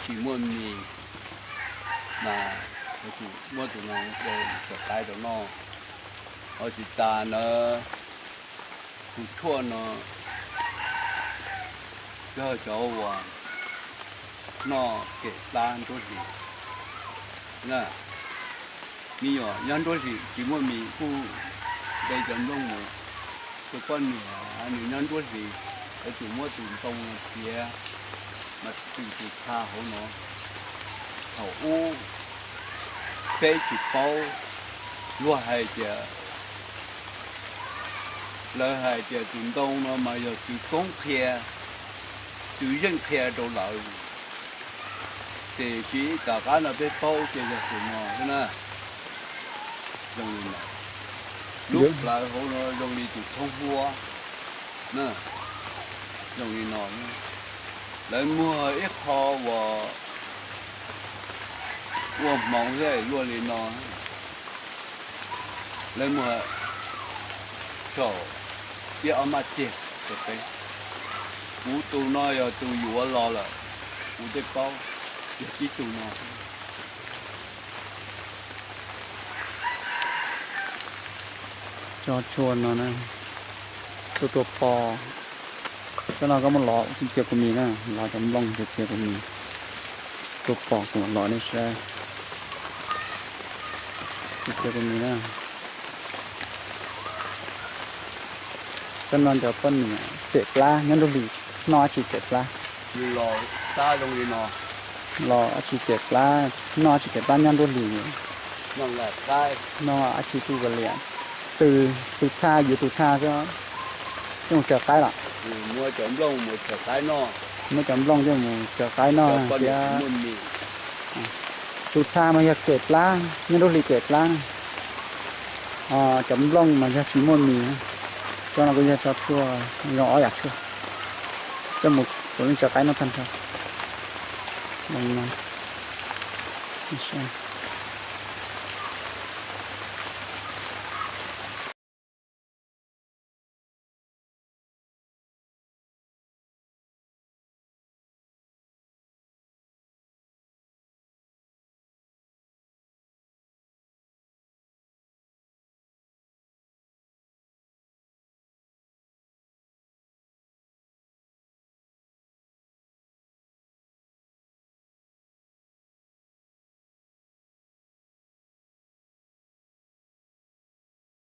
tsis muaj mis, mas yuav tsum muab tus no rau cov qaib rau noj. Ho tsis tas ntawd, tus tshuaj no yog cov uas noj kem plab nruab hlis. Me nyuam nyob nruab hlis tsis muaj mis kuj de cov nplooj mus. Tus poj niam nws nyob nruab hlis, yuav tsum muab tus ntoo no txiav mas tws tus txha hauv no. Thaum ub peb tsis paub, luag hais tias, lawv hais tias tus ntoo no mas yog txwv koob qhia, txwv zeej qhia rau lawv. Tiam sis tom qab no peb paub ces yog tus no xwb na. Zoo li no, lub plawv hauv no zoo li tus thoob huab, zoo li no. Lawv muag ib qho uas ua hmoov thiab luaj li no, lawv muag saum ib ob maj ceg rau peb. Kuv tus no yog tus yuav los lawm, kuv thiaj paub, yog tib tug no. Tso tshuaj no na, tuaj tua pos. Tsob no koj muab lov txiav txiav kuv mis na, lov cov nplooj txiav txiav kuv mis. Tua pos kuv lov nej saib. Txiav txiav kuv mis na. Tsob no cov poj niam kem plab nyob nruab hlis, noj dab tsi kem plab? Los dab tsi kem plab, noj dab tsi kem plab nyob nruab hlis? Noj dab tsi kuj kav liam, tws tus txha, yuav tus txha xwb, coj mus tsaws qaib los? Muab cov nplooj coj mus tsaws qaib noj thiab. Tus txha mas yog kem plab, nyob nruab hlis kem plab. Cov nplooj mas yog tsis muaj mis. Tsob no kuj yog tsob tshuaj zoo ob yam tshuaj, coj mus rau nej tsaws qaib noj tag nrho.